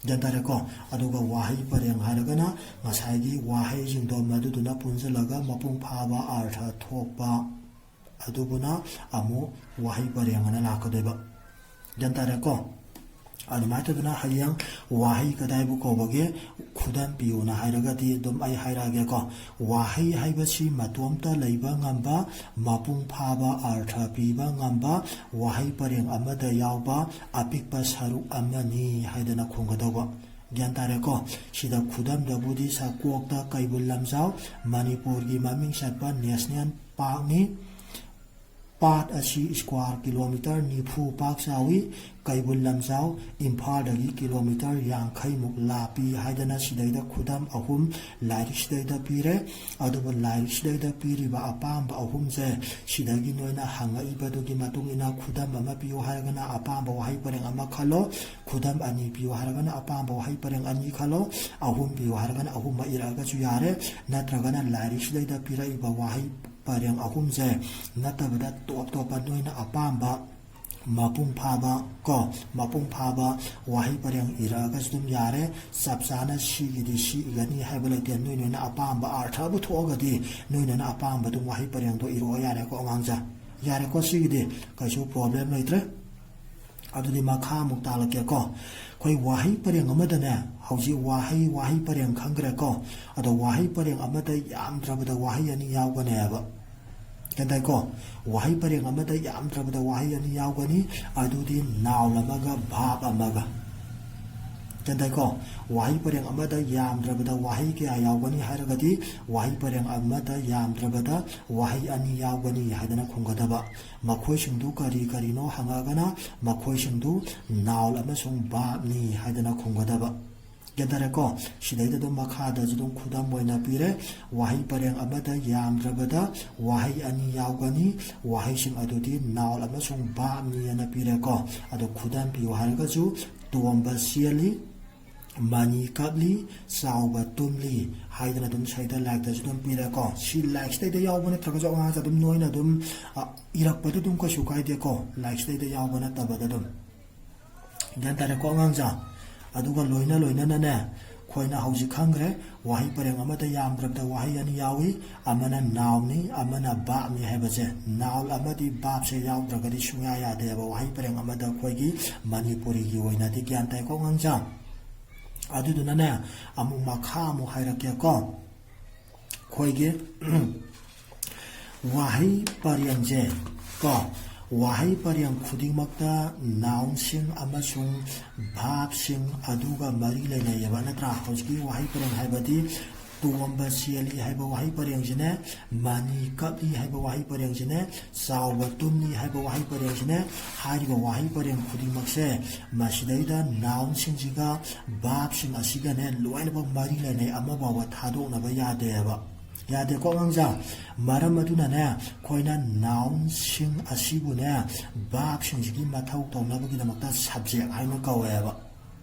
ꯒ꯭ꯌꯥꯟ ꯇꯥꯔꯦꯀꯣ? ꯑꯗꯨꯒ ꯋꯥꯍꯩ ꯄꯔꯦꯡ ꯍꯥꯏꯔꯒꯅ ꯉꯁꯥꯏꯒꯤ ꯋꯥꯍꯩꯁꯤꯡꯗꯣ ꯃꯗꯨꯗꯨꯅ ꯄꯨꯟꯁꯤꯜꯂꯒ ꯃꯄꯨꯡ ꯐꯥꯕ ꯑꯥꯔꯊ ꯊꯣꯛꯄ, ꯑꯗꯨꯕꯨꯅ ꯑꯃꯨꯛ ꯋꯥꯍꯩ ꯄꯔꯦꯡ ꯑꯅ ꯂꯥꯛꯀꯗꯣꯏꯕ꯫ ꯒ꯭ꯌꯥꯟ ꯇꯥꯔꯦꯀꯣ? ꯑꯗꯨꯃꯥꯏꯅ ꯇꯧꯗꯅ ꯍꯌꯦꯡ ꯋꯥꯍꯩ ꯀꯗꯥꯏꯕꯨ ꯀꯧꯕꯒꯦ? ꯈꯨꯗꯝ ꯄꯤꯌꯨꯅ ꯍꯥꯏꯔꯒꯗꯤ ꯑꯗꯨꯝ ꯑꯩ ꯍꯥꯏꯔꯛꯑꯒꯦꯀꯣ꯫ ꯋꯥꯍꯩ ꯍꯥꯏꯕꯁꯤ ꯃꯇꯣꯝꯇ ꯂꯩꯕ ꯉꯝꯕ, ꯃꯄꯨꯡ ꯐꯥꯕ ꯑꯥꯔꯊ ꯄꯤꯕ ꯉꯝꯕ ꯋꯥꯍꯩ ꯄꯔꯦꯡ ꯑꯃꯗ ꯌꯥꯎꯕ ꯑꯄꯤꯛꯄ ꯁꯔꯨꯛ ꯑꯃꯅꯤ ꯍꯥꯏꯗꯅ ꯈꯨꯝꯒꯗꯧꯕ꯫ ꯒ꯭ꯌꯥꯟ ꯇꯥꯔꯦꯀꯣ? ꯁꯤꯗ ꯈꯨꯗꯝꯗꯕꯨꯗꯤ ꯁꯀꯣꯛꯇ ꯀꯩꯕꯨꯜ ꯂꯝꯖꯥꯎ, ꯃꯅꯤꯄꯨꯔꯒꯤ ꯃꯃꯤꯡ ꯆꯠꯄ ꯅꯦꯁꯅꯦꯜ ꯄꯥꯔꯛꯅꯤ꯫ ꯄꯥꯠ ꯑꯁꯤ ꯁ꯭ꯀ꯭ꯋꯥꯔ ꯀꯤꯂꯣꯃꯤꯇꯔ ꯅꯤꯐꯨ ꯄꯥꯛ ꯆꯥꯎꯏ꯫ ꯀꯩꯕꯨꯜ ꯂꯝꯖꯥꯎ ꯏꯝꯐꯥꯜꯗꯒꯤ ꯀꯤꯂꯣꯃꯤꯇꯔ ꯌꯥꯡꯈꯩꯃꯨꯛ ꯂꯥꯞꯄꯤ ꯍꯥꯏꯗꯅ ꯁꯤꯗꯩꯗ ꯈꯨꯗꯝ ꯑꯍꯨꯝ ꯂꯥꯏꯔꯤꯛꯁꯤꯗꯩꯗ ꯄꯤꯔꯦ꯫ ꯑꯗꯨꯕꯨ ꯂꯥꯏꯔꯤꯛꯁꯤꯗꯩꯗ ꯄꯤꯔꯤꯕ ꯑꯄꯥꯝꯕ ꯑꯍꯨꯝꯁꯦ, ꯁꯤꯗꯒꯤ ꯅꯣꯏꯅ ꯍꯪꯉꯛꯏꯕꯗꯨꯒꯤ ꯃꯇꯨꯡ ꯏꯟꯅ ꯈꯨꯗꯝ ꯑꯃ ꯄꯤꯌꯨ ꯍꯥꯏꯔꯒꯅ ꯑꯄꯥꯝꯕ ꯋꯥꯍꯩ ꯄꯔꯦꯡ ꯑꯃ ꯈꯜꯂꯣ, ꯈꯨꯗꯝ ꯑꯅꯤ ꯄꯤꯌꯨ ꯍꯥꯏꯔꯒꯅ ꯑꯄꯥꯝꯕ ꯋꯥꯍꯩ ꯄꯔꯦꯡ ꯑꯅꯤ ꯈꯜꯂꯣ, ꯑꯍꯨꯝ ꯄꯤꯌꯨ ꯍꯥꯏꯔꯒꯅ ꯑꯍꯨꯝꯃꯛ ꯏꯔꯛꯑꯒꯁꯨ ꯌꯥꯔꯦ, ꯅꯠꯇ꯭ꯔꯒꯅ ꯂꯥꯏꯔꯤꯛꯁꯤꯗꯩꯗ ꯄꯤꯔꯛꯏꯕ ꯋꯥꯍꯩ ꯄꯔꯦꯡ ꯑꯍꯨꯝꯁꯦ ꯅꯠꯇꯕꯗ ꯇꯣꯞ ꯇꯣꯞꯄ ꯅꯣꯏꯅ ꯑꯄꯥꯝꯕ ꯃꯄꯨꯡ ꯐꯥꯕ ꯀꯣ, ꯃꯄꯨꯡ ꯐꯥꯕ ꯋꯥꯍꯩ ꯄꯔꯦꯡ ꯏꯔꯛꯑꯒꯁꯨ ꯑꯗꯨꯝ ꯌꯥꯔꯦ꯫ ꯆꯞ ꯆꯥꯅ ꯁꯤꯒꯤꯗꯤ ꯁꯤ ꯏꯒꯅꯤ ꯍꯥꯏꯕ ꯂꯩꯇꯦ꯫ ꯅꯣꯏ ꯅꯣꯏꯅ ꯑꯄꯥꯝꯕ ꯑꯥꯔꯊꯕꯨ ꯊꯣꯛꯑꯒꯗꯤ ꯅꯣꯏ ꯅꯣꯏꯅ ꯑꯄꯥꯝꯕ ꯑꯗꯨꯝ ꯋꯥꯍꯩ ꯄꯔꯦꯡꯗꯣ ꯏꯔꯛꯑꯣ ꯌꯥꯔꯦꯀꯣ ꯑꯉꯥꯡꯁꯦ꯫ ꯌꯥꯔꯦꯀꯣ, ꯁꯤꯒꯤꯗꯤ ꯀꯩꯁꯨ ꯄ꯭ꯔꯣꯕ꯭ꯂꯦꯝ ꯂꯩꯇ꯭ꯔꯦ꯫ ꯑꯗꯨꯗꯤ ꯃꯈꯥ ꯑꯃꯨꯛ ꯇꯥꯛꯂꯛꯀꯦꯀꯣ꯫ ꯑꯩꯈꯣꯏ ꯋꯥꯍꯩ ꯄꯔꯦꯡ ꯑꯃꯗꯅꯦ, ꯍꯧꯖꯤꯛ ꯋꯥꯍꯩ, ꯋꯥꯍꯩ ꯄꯔꯦꯡ ꯈꯪꯈ꯭ꯔꯦꯀꯣ꯫ ꯑꯗꯣ ꯋꯥꯍꯩ ꯄꯔꯦꯡ ꯑꯃꯗ ꯌꯥꯝꯗ꯭ꯔꯕꯗ ꯋꯥꯍꯩ ꯑꯅꯤ ꯌꯥꯎꯒꯅꯦꯕ꯫ ꯒ꯭ꯌꯥꯟ ꯇꯥꯏꯀꯣ? ꯋꯥꯍꯩ ꯄꯔꯦꯡ ꯑꯃꯗ ꯌꯥꯝꯗ꯭ꯔꯕꯗ ꯋꯥꯍꯩ ꯑꯅꯤ ꯌꯥꯎꯒꯅꯤ꯫ ꯑꯗꯨꯗꯤ ꯅꯥꯎꯟ ꯑꯃꯒ ꯚꯥꯔꯕ ꯑꯃꯒ꯫ ꯒ꯭ꯌꯥꯟ ꯇꯥꯏꯀꯣ? ꯋꯥꯍꯩ ꯄꯔꯦꯡ ꯑꯃꯗ ꯌꯥꯝꯗ꯭ꯔꯕꯗ ꯋꯥꯍꯩ ꯀꯌꯥ ꯌꯥꯎꯒꯅꯤ ꯍꯥꯏꯔꯒꯗꯤ, ꯋꯥꯍꯩ ꯄꯔꯦꯡ ꯑꯃꯗ ꯌꯥꯝꯗ꯭ꯔꯕꯗ ꯋꯥꯍꯩ ꯑꯅꯤ ꯌꯥꯎꯒꯅꯤ ꯍꯥꯏꯗꯅ ꯈꯨꯝꯒꯗꯕ꯫ ꯃꯈꯣꯏꯁꯤꯡꯗꯨ ꯀꯔꯤ ꯀꯔꯤꯅꯣ ꯍꯪꯉꯒꯅ, ꯃꯈꯣꯏꯁꯤꯡꯗꯨ noun ꯑꯃꯁꯨꯡ verb ꯅꯤ ꯍꯥꯏꯗꯅ ꯈꯨꯝꯒꯗꯕ꯫ ꯒ꯭ꯌꯥꯟ ꯇꯥꯔꯦꯀꯣ? ꯁꯤꯗꯩꯗ ꯑꯗꯨꯝ ꯃꯈꯥꯗꯁꯨ ꯑꯗꯨꯝ ꯈꯨꯗꯝ ꯑꯣꯏꯅ ꯄꯤꯔꯦ꯫ ꯋꯥꯍꯩ ꯄꯔꯦꯡ ꯑꯃꯗ ꯌꯥꯝꯗ꯭ꯔꯕꯗ ꯋꯥꯍꯩ ꯑꯅꯤ ꯌꯥꯎꯒꯅꯤ꯫ ꯋꯥꯍꯩꯁꯤꯡ ꯑꯗꯨꯗꯤ noun ꯑꯃꯁꯨꯡ verb ꯅꯤ ꯑꯅ ꯄꯤꯔꯦꯀꯣ꯫ ꯑꯗꯣ ꯈꯨꯗꯝ ꯄꯤꯌꯨ ꯍꯥꯏꯔꯒꯁꯨ, ꯇꯣꯝꯕ ꯆꯦꯜꯂꯤ, ꯃꯅꯤ ꯀꯞꯂꯤ, ꯆꯥꯎꯕ ꯇꯨꯝꯂꯤ ꯍꯥꯏꯗꯅ ꯑꯗꯨꯝ ꯁꯤꯗ ꯂꯥꯏꯔꯤꯛꯇꯁꯨ ꯑꯗꯨꯝ ꯄꯤꯔꯦꯀꯣ꯫ ꯁꯤ ꯂꯥꯏꯔꯤꯛꯁꯤꯗꯩꯗ ꯌꯥꯎꯕ ꯅꯠꯇ꯭ꯔꯒꯁꯨ ꯑꯉꯥꯡꯁꯦ ꯑꯗꯨꯝ ꯅꯣꯏꯅ ꯑꯗꯨꯝ, ꯑ, ꯏꯔꯛꯄꯗ ꯑꯗꯨꯝ ꯀꯩꯁꯨ ꯀꯥꯏꯗꯦꯀꯣ, ꯂꯥꯏꯔꯤꯛꯁꯤꯗꯩꯗ ꯌꯥꯎꯕ ꯅꯠꯇꯕꯗ ꯑꯗꯨꯝ꯫ ꯒ꯭ꯌꯥꯟ ꯇꯥꯔꯦꯀꯣ ꯑꯉꯥꯡꯁꯦ? ꯑꯗꯨꯒ ꯂꯣꯏꯅ ꯂꯣꯏꯅꯅꯅꯦ, ꯑꯩꯈꯣꯏꯅ ꯍꯧꯖꯤꯛ ꯈꯪꯈ꯭ꯔꯦ, ꯋꯥꯍꯩ ꯄꯔꯦꯡ ꯑꯃꯗ ꯌꯥꯝꯗ꯭ꯔꯕꯗ ꯋꯥꯍꯩ ꯑꯅꯤ ꯌꯥꯎꯏ, ꯑꯃꯅ noun ꯅꯤ, ꯑꯃꯅ verb ꯅꯤ ꯍꯥꯏꯕꯁꯦ꯫ Noun ꯑꯃꯗꯤ verb ꯁꯦ ꯌꯥꯎꯗ꯭ꯔꯒꯗꯤ ꯁꯨꯡꯌꯥ ꯌꯥꯗꯦꯕ ꯋꯥꯍꯩ ꯄꯔꯦꯡ ꯑꯃꯗ ꯑꯩꯈꯣꯏꯒꯤ ꯃꯅꯤꯄꯨꯔꯤꯒꯤ ꯑꯣꯏꯅꯗꯤ꯫ ꯒ꯭ꯌꯥꯟ ꯇꯥꯏꯀꯣ ꯑꯉꯥꯡꯁꯦ? ꯑꯗꯨꯗꯨꯅꯅꯦ, ꯑꯃꯨꯛ ꯃꯈꯥ ꯑꯃꯨꯛ ꯍꯥꯏꯔꯛꯀꯦꯀꯣ꯫ ꯑꯩꯈꯣꯏꯒꯤ ꯋꯥꯍꯩ ꯄꯔꯦꯡꯁꯦ ꯀꯣ, ꯋꯥꯍꯩ ꯄꯔꯦꯡ ꯈꯨꯗꯤꯡꯃꯛꯇ noun ꯁꯤꯡ ꯑꯃꯁꯨꯡ verb ꯁꯤꯡ ꯑꯗꯨꯒ ꯃꯔꯤ ꯂꯩꯅꯩꯌꯦꯕ, ꯅꯠꯇ꯭ꯔꯥ? ꯍꯧꯖꯤꯛꯀꯤ ꯋꯥꯍꯩ ꯄꯔꯦꯡ ꯍꯥꯏꯕꯗꯤ ꯇꯣꯝꯕ ꯆꯦꯜꯂꯤ ꯍꯥꯏꯕ ꯋꯥꯍꯩ ꯄꯔꯦꯡꯁꯤꯅꯦ, ꯃꯅꯤ ꯀꯞꯂꯤ ꯍꯥꯏꯕ ꯋꯥꯍꯩ ꯄꯔꯦꯡꯁꯤꯅꯦ, ꯆꯥꯎꯕ ꯇꯨꯝꯂꯤ ꯍꯥꯏꯕ ꯋꯥꯍꯩ ꯄꯔꯦꯡꯁꯤꯅꯦ, ꯍꯥꯏꯔꯤꯕ ꯋꯥꯍꯩ ꯄꯔꯦꯡ ꯈꯨꯗꯤꯡꯃꯛꯁꯦ ꯃꯁꯤꯗꯩꯗ noun ꯁꯤꯡꯁꯤꯒ verb ꯁꯤꯡ ꯑꯁꯤꯒꯅꯦ ꯂꯣꯏꯅꯃꯛ ꯃꯔꯤ ꯂꯩꯅꯩ, ꯑꯃ ꯐꯥꯎꯕ ꯊꯥꯗꯣꯛꯅꯕ ꯌꯥꯗꯦꯕ꯫ ꯌꯥꯗꯦꯀꯣ ꯑꯉꯥꯡꯁꯦ? ꯃꯔꯝ ꯑꯗꯨꯅꯅꯦ, ꯑꯩꯈꯣꯏꯅ noun ꯁꯤꯡ ꯑꯁꯤꯕꯨꯅꯦ verb ꯁꯤꯡꯁꯤꯒꯤ ꯃꯊꯧ ꯇꯧꯅꯕꯒꯤꯗꯃꯛꯇ subject ꯍꯥꯏꯅ ꯀꯧꯋꯦꯕ꯫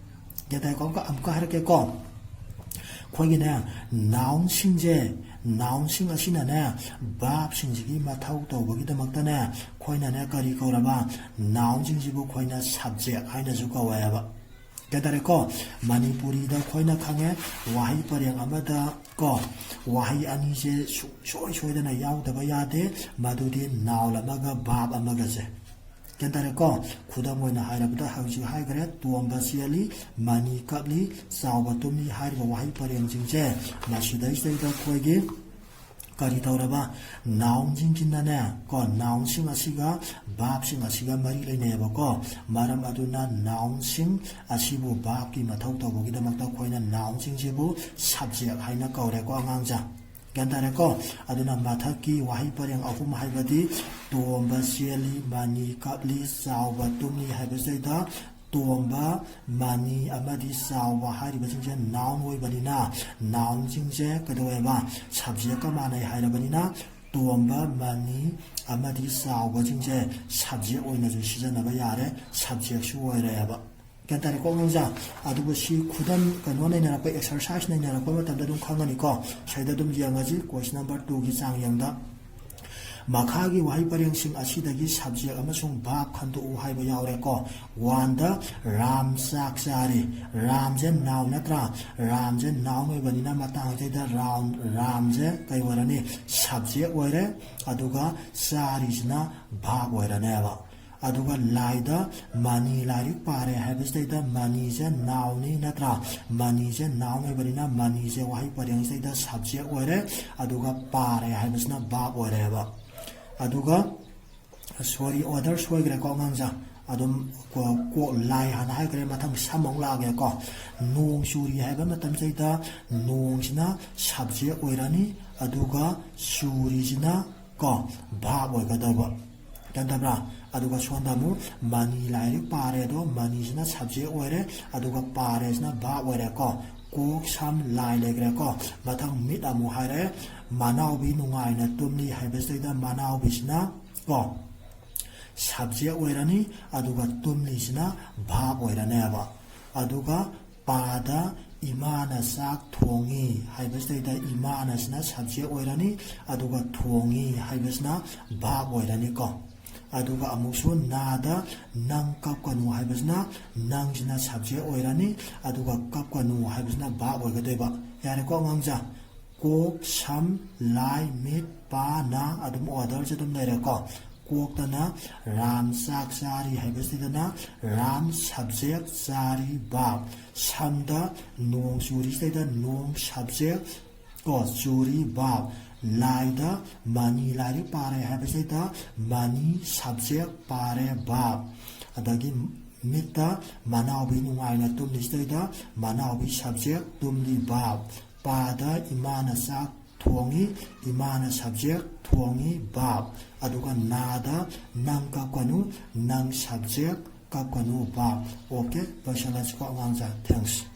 ꯒ꯭ꯌꯥꯟ ꯇꯥꯏꯀꯣ? ꯑꯃꯨꯛꯀ, ꯑꯃꯨꯛꯀ ꯍꯥꯏꯔꯛꯀꯦꯀꯣ꯫ ꯑꯩꯈꯣꯏꯒꯤꯅꯦ, noun ꯁꯤꯡꯁꯦ, noun ꯁꯤꯡ ꯑꯁꯤꯅꯅꯦ verb ꯁꯤꯡꯁꯤꯒꯤ ꯃꯊꯧ ꯇꯧꯕꯒꯤꯗꯃꯛꯇꯅꯦ, ꯑꯩꯈꯣꯏꯅꯅꯦ ꯀꯔꯤ ꯀꯧꯔꯕ? Noun ꯁꯤꯡꯁꯤꯕꯨ ꯑꯩꯈꯣꯏꯅ subject ꯍꯥꯏꯅꯁꯨ ꯀꯧꯋꯦꯕ꯫ ꯒ꯭ꯌꯥꯟ ꯇꯥꯔꯦꯀꯣ? ꯃꯅꯤꯄꯨꯔꯤꯗ ꯑꯩꯈꯣꯏꯅ ꯈꯪꯉꯦ, ꯋꯥꯍꯩ ꯄꯔꯦꯡ ꯑꯃꯗ ꯀꯣ, ꯋꯥꯍꯩ ꯑꯅꯤꯁꯦ ꯁꯨꯡꯁꯣꯏ ꯁꯣꯏꯗꯅ ꯌꯥꯎꯗꯕ ꯌꯥꯗꯦ, ꯃꯗꯨꯗꯤ noun ꯑꯃꯒ verb ꯑꯃꯒꯁꯦ꯫ ꯒ꯭ꯌꯥꯟ ꯇꯥꯔꯦꯀꯣ? ꯈꯨꯗꯝ ꯑꯣꯏꯅ ꯍꯥꯏꯔꯕꯗ, ꯍꯧꯖꯤꯛ ꯍꯥꯏꯈ꯭ꯔꯦ, ꯇꯣꯝꯕ ꯆꯦꯜꯂꯤ, ꯃꯅꯤ ꯀꯞꯂꯤ, ꯆꯥꯎꯕ ꯇꯨꯝꯂꯤ ꯍꯥꯏꯔꯤꯕ ꯋꯥꯍꯩ ꯄꯔꯦꯡꯁꯤꯡꯁꯦ, ꯃꯁꯤꯗꯩꯁꯤꯗꯩꯗ ꯑꯩꯈꯣꯏꯒꯤ ꯀꯔꯤ ꯇꯧꯔꯕ? Nounꯁꯤꯡꯁꯤꯅꯅꯦ, ꯀꯣ, nounꯁꯤꯡ ꯑꯁꯤꯒ verbꯁꯤꯡ ꯑꯁꯤꯒ ꯃꯔꯤ ꯂꯩꯅꯩꯌꯦꯕꯀꯣ꯫ ꯃꯔꯝ ꯑꯗꯨꯅ nounꯁꯤꯡ ꯑꯁꯤꯕꯨ verbꯀꯤ ꯃꯊꯧ ꯇꯧꯕꯒꯤꯗꯃꯛꯇ ꯑꯩꯈꯣꯏꯅ nounꯁꯤꯡꯁꯤꯕꯨ subject ꯍꯥꯏꯅ ꯀꯧꯔꯦꯀꯣ, ꯑꯉꯥꯡꯁꯦ꯫ ꯒ꯭ꯌꯥꯟ ꯇꯥꯔꯦꯀꯣ? ꯑꯗꯨꯅ ꯃꯊꯛꯀꯤ ꯋꯥꯍꯩ ꯄꯔꯦꯡ ꯑꯍꯨꯝ ꯍꯥꯏꯕꯗꯤ ꯇꯣꯝꯕ ꯆꯦꯜꯂꯤ, ꯃꯅꯤ ꯀꯞꯂꯤ, ꯆꯥꯎꯕ ꯇꯨꯝꯂꯤ ꯍꯥꯏꯕꯁꯤꯗꯩꯗ ꯇꯣꯝꯕ, ꯃꯅꯤ ꯑꯃꯗꯤ ꯆꯥꯎꯕ ꯍꯥꯏꯔꯤꯕꯁꯤꯡꯁꯦ noun ꯑꯣꯏꯕꯅꯤꯅ, nounꯁꯤꯡꯁꯦ ꯀꯩꯗꯧꯋꯦꯕ? Subjectꯀ ꯃꯥꯟꯅꯩ ꯍꯥꯏꯔꯕꯅꯤꯅ, ꯇꯣꯝꯕ, ꯃꯅꯤ ꯑꯃꯗꯤ ꯆꯥꯎꯕꯁꯤꯡꯁꯦ subject ꯑꯣꯏꯅꯁꯨ ꯁꯤꯖꯤꯟꯅꯕ ꯌꯥꯔꯦ, subjectꯁꯨ ꯑꯣꯏꯔꯦꯕ꯫ ꯒ꯭ꯌꯥꯟ ꯇꯥꯔꯦꯀꯣ, ꯑꯉꯥꯡꯁꯥ? ꯑꯗꯨꯕꯨ ꯁꯤ ꯈꯨꯗꯝ ꯀꯩꯅꯣ ꯅꯩꯅꯔꯛꯄ, exercise ꯅꯩꯅꯔꯛꯄ ꯃꯇꯝꯗ ꯑꯗꯨꯝ ꯈꯪꯒꯅꯤꯀꯣ꯫ ꯁꯤꯗ ꯑꯗꯨꯝ ꯌꯦꯡꯉꯁꯤ, question number twoꯒꯤ ꯆꯥꯡ ꯌꯦꯡꯗ꯫ ꯃꯈꯥꯒꯤ ꯋꯥꯍꯩ ꯄꯔꯦꯡꯁꯤꯡ ꯑꯁꯤꯗꯒꯤ subject ꯑꯃꯁꯨꯡ verb ꯈꯟꯗꯣꯛꯎ ꯍꯥꯏꯕ ꯌꯥꯎꯔꯦꯀꯣ꯫ Oneꯗ ꯔꯥꯝ ꯆꯥꯛ ꯆꯥꯔꯤ꯫ ꯔꯥꯝꯁꯦ noun ꯅꯠꯇ꯭ꯔꯥ? ꯔꯥꯝꯁꯦ noun ꯑꯣꯏꯕꯅꯤꯅ ꯃꯇꯥꯡ ꯑꯁꯤꯗ ꯔꯥꯝ, ꯔꯥꯝꯁꯦ ꯀꯩ ꯑꯣꯏꯔꯅꯤ? Subject ꯑꯣꯏꯔꯦ꯫ ꯑꯗꯨꯒ ꯆꯥꯔꯤꯁꯤꯅ verb ꯑꯣꯏꯔꯅꯦꯕ꯫ ꯑꯗꯨꯒ ꯂꯥꯏꯗ ꯃꯅꯤ ꯂꯥꯏꯔꯤꯛ ꯄꯥꯔꯦ ꯍꯥꯏꯕꯁꯤꯗꯩꯗ ꯃꯅꯤꯁꯦ nounꯅꯤ ꯅꯠꯇ꯭ꯔꯥ? ꯃꯅꯤꯁꯦ noun ꯑꯣꯏꯕꯅꯤꯅ ꯃꯅꯤꯁꯦ ꯋꯥꯍꯩ ꯄꯔꯦꯡꯁꯤꯗꯩꯗ subject ꯑꯣꯏꯔꯦ, ꯑꯗꯨꯒ ꯄꯥꯔꯦ ꯍꯥꯏꯕꯁꯤꯅ verb ꯑꯣꯏꯔꯦꯕ꯫ ꯑꯗꯨꯒ, sorry, order ꯁꯣꯏꯈ꯭ꯔꯦꯀꯣ, ꯑꯉꯥꯡꯁꯦ꯫ ꯑꯗꯨꯝ ꯀꯣ-, ꯀꯣ-, ꯂꯥꯏ ꯍꯥꯟꯅ ꯍꯥꯏꯈ꯭ꯔꯦ, ꯃꯊꯪ ꯁꯝ ꯑꯃꯨꯛ ꯂꯥꯛꯑꯒꯦꯀꯣ꯫ ꯅꯣꯡ ꯆꯨꯔꯤ ꯍꯥꯏꯕ ꯃꯇꯝꯁꯤꯗꯩꯗ ꯅꯣꯡꯁꯤꯅ subject ꯑꯣꯏꯔꯅꯤ, ꯑꯗꯨꯒ ꯆꯨꯔꯤꯁꯤꯅ ꯀꯣ, verb ꯑꯣꯏꯒꯗꯧꯕ꯫ ꯒ꯭ꯌꯥꯟ ꯇꯥꯕ꯭ꯔꯥ? ꯑꯗꯨꯒ ꯁꯣꯝꯗ ꯑꯃꯨꯛ ꯃꯅꯤ ꯂꯥꯏꯔꯤꯛ ꯄꯥꯔꯦ, ꯑꯗꯣ ꯃꯅꯤꯁꯤꯅ subject ꯑꯣꯏꯔꯦ, ꯑꯗꯨꯒ ꯄꯥꯔꯦꯁꯤꯅ verb ꯑꯣꯏꯔꯦꯀꯣ꯫ ꯀꯣꯛ, ꯁꯝ, ꯂꯥꯏ ꯂꯩꯈ꯭ꯔꯦꯀꯣ꯫ ꯃꯊꯪ ꯃꯤꯠ ꯑꯃꯨꯛ ꯍꯥꯏꯔꯦ꯫ ꯃꯅꯥꯎꯕꯤ ꯅꯨꯡꯉꯥꯏꯅ ꯇꯨꯝꯂꯤ ꯍꯥꯏꯕꯁꯤꯗꯩꯗ ꯃꯅꯥꯎꯕꯤꯁꯤꯅ ꯀꯣ, subject ꯑꯣꯏꯔꯅꯤ, ꯑꯗꯨꯒ ꯇꯨꯝꯂꯤꯁꯤꯅ verb ꯑꯣꯏꯔꯅꯦꯕ꯫ ꯑꯗꯨꯒ ꯄꯥꯗ ꯏꯃꯥꯅ ꯆꯥꯛ ꯊꯣꯡꯉꯤ ꯍꯥꯏꯕꯁꯤꯗꯩꯗ ꯏꯃꯥꯅꯁꯤꯅ subject ꯑꯣꯏꯔꯅꯤ, ꯑꯗꯨꯒ ꯊꯣꯡꯉꯤ ꯍꯥꯏꯕꯁꯤꯅ verb ꯑꯣꯏꯔꯅꯤꯀꯣ꯫ ꯑꯗꯨꯒ ꯑꯃꯨꯛꯁꯨ ꯅꯥꯗ ꯅꯪ ꯀꯞꯀꯅꯨ ꯍꯥꯏꯕꯁꯤꯅ ꯅꯪꯁꯤꯅ subject ꯑꯣꯏꯔꯅꯤ, ꯑꯗꯨꯒ ꯀꯞꯀꯅꯨ ꯍꯥꯏꯕꯁꯤꯅ verb ꯑꯣꯏꯒꯗꯣꯏꯕ꯫ ꯌꯥꯔꯦꯀꯣ, ꯑꯉꯥꯡꯁꯥ? ꯀꯣꯛ, ꯁꯝ, ꯂꯥꯏ, ꯃꯤꯠ, ꯄꯥ, ꯅꯥ, ꯑꯗꯨꯝ orderꯁꯦ ꯑꯗꯨꯝ ꯂꯩꯔꯦꯀꯣ꯫ ꯀꯣꯛꯇꯅ ꯔꯥꯝ ꯆꯥꯛ ꯆꯥꯔꯤ ꯍꯥꯏꯕꯁꯤꯗꯅ ꯔꯥꯝ subject, ꯆꯥꯔꯤ verb꯫ ꯁꯝꯗ ꯅꯣꯡ ꯆꯨꯔꯤꯁꯤꯗꯩꯗ ꯅꯣꯡ subject, ꯀꯣ, ꯆꯨꯔꯤ verb꯫ ꯂꯥꯏꯗ ꯃꯅꯤ ꯂꯥꯏꯔꯤꯛ ꯄꯥꯔꯦ ꯍꯥꯏꯕꯁꯤꯗ ꯃꯅꯤ subject ꯄꯥꯔꯦ verb꯫ ꯑꯗꯒꯤ ꯃꯤꯠꯇ ꯃꯅꯥꯎꯕꯤ ꯅꯨꯡꯉꯥꯏꯅ ꯇꯨꯝꯂꯤꯁꯤꯗꯩꯗ ꯃꯅꯥꯎꯕꯤ subject ꯇꯨꯝꯂꯤ verb꯫ ꯄꯥꯗ ꯏꯃꯥꯅ ꯆꯥꯛ ꯊꯣꯡꯉꯤ, ꯏꯃꯥꯅ subject ꯊꯣꯡꯉꯤ verb꯫ ꯑꯗꯨꯒ ꯅꯥꯗ ꯅꯪ ꯀꯞꯀꯅꯨ, ꯅꯪ subject ꯀꯞꯀꯅꯨ verb꯫ Okay, ꯂꯣꯏꯁꯤꯜꯂꯁꯤꯀꯣ ꯑꯉꯥꯡꯁꯦ꯫ Thanks꯫